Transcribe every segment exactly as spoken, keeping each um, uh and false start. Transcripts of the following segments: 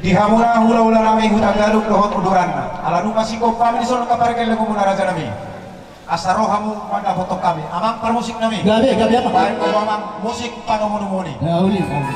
Di hamuna hulahula nami Hutagalung dohot uduranna. Ala nunga sigompa hami dison angka pargellengonmuna raja nami. Asa ro hamu mandapothon hami. Amang parmusik nami. Gabe, gabe, amang. Baen do amang musik panumuni-muni. Ya, uli, uli.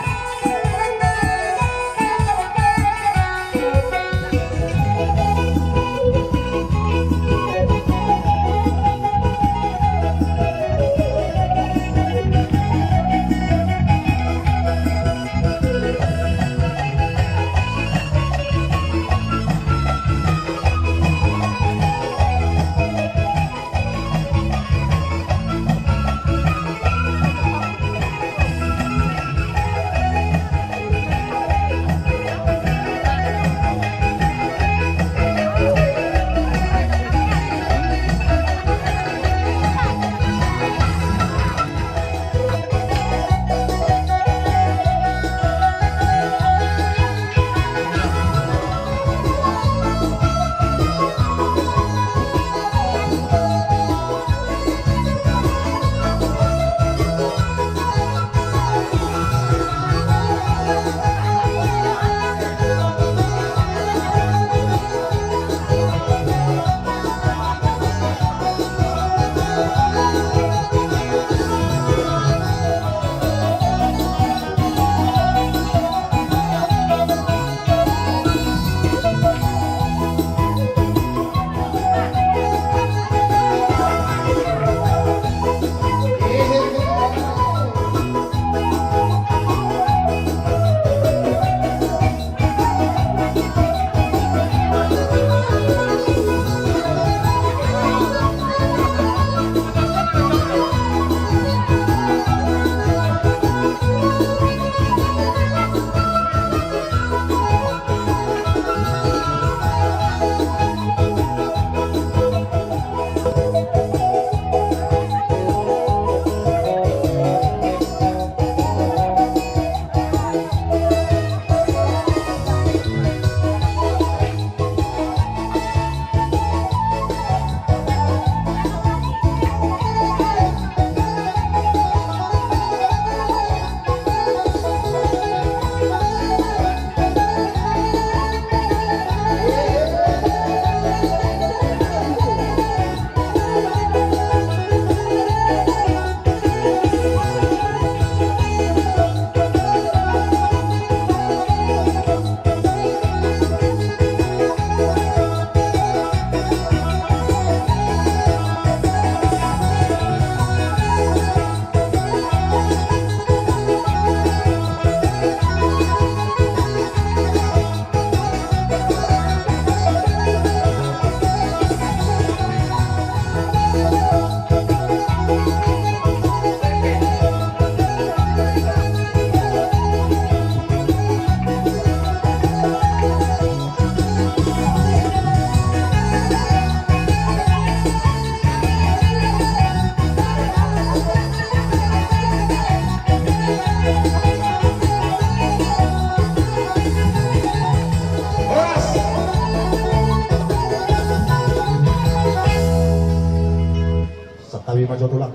Santabi ma jo tulang.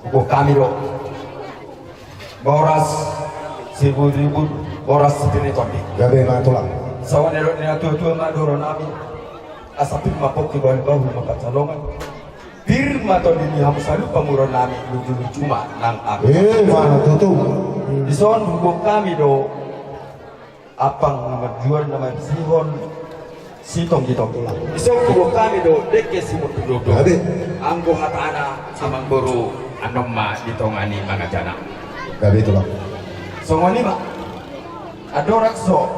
Huboan hami do. Boras sibur-ibur, boras sipir ni tondi. Gabe ma tulang. Songon na nidok ni natuatua ma dohonon nami. Asa pir ma pongki, bahul-bahul ma pansalongan. Pir ma tondi ni hamu saluhut pamoruon nami, luju-luju ma nang ahu. Eh, ma tutu. Dison huboan hami do. Ampang na marjual na marsihon sitonggi-tonggi. Dison huboan hami do dengke simutu dodo. Gabe. Anggo hatana amangboru, annon ma di tonga ni mangajana. Gabe tulang. Songon i ma. Andorang so.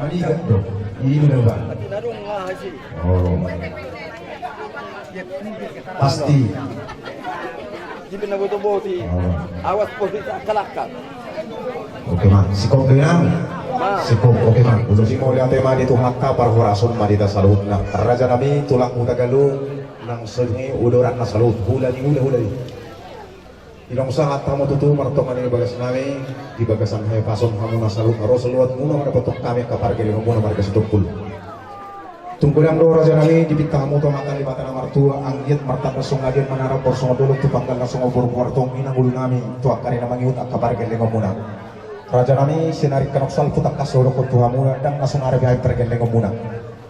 Malihat do. Ini do, Bang. Oh. Pasti. Di pina boto-boti. Oh. Awas poti tak kalakkan. Oke, Mang. Sikop do, Mang. Mang. Sikop. Oke, Mang. Ulos i mauliate ma di Tuhanta, parhorason ma di hita saluhutna. Raja nami, tulang Hutagalung, nang songon i uduranna saluhut. Hula ni hula, hula ni. Dilong sahat hamu tutu martonga ni bagas nami, di bagasan hahipason hamuna saluhut, ro saluhutmuna mandapothon hami angka pargellengonmuna marga Sitompul. Tung godang do raja nami, dipinta hamu tu Amanta Debata na martua, anggiat martanda songon adopan, manarap boru songon dolok, tu panggal na songon boru, martonggi nang ulu nami tu angka ari na mangihut angka pargellengonmuna. Raja nami, sinarik kanok salpu tangkas dohot tu hamuna, ndang na sonari be hami pargellengonmuna.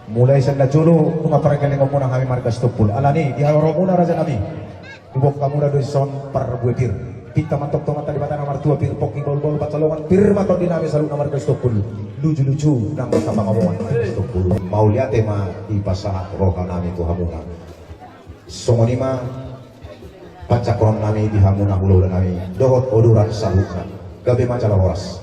Mulai sian na jolo nunga pargellengonmuna hami marga Sitompul. Alani i, di haroramuna raja nami, huboan hamuna do dison parbue pir. Pinta ma antong tu Amanta Debata na martua, pir pongki bahulbahul pansalongan, pir ma tondi nami saluhutna marga Sitompul. Lujuluju nang tapangomoan marga Sitompul. Mauliate ma dipasahat roha nami tu hamuna. Songon i ma pansamotan nami di hamuna hulahula nami dohot odoran saluhutna. Gabe ma jala horas.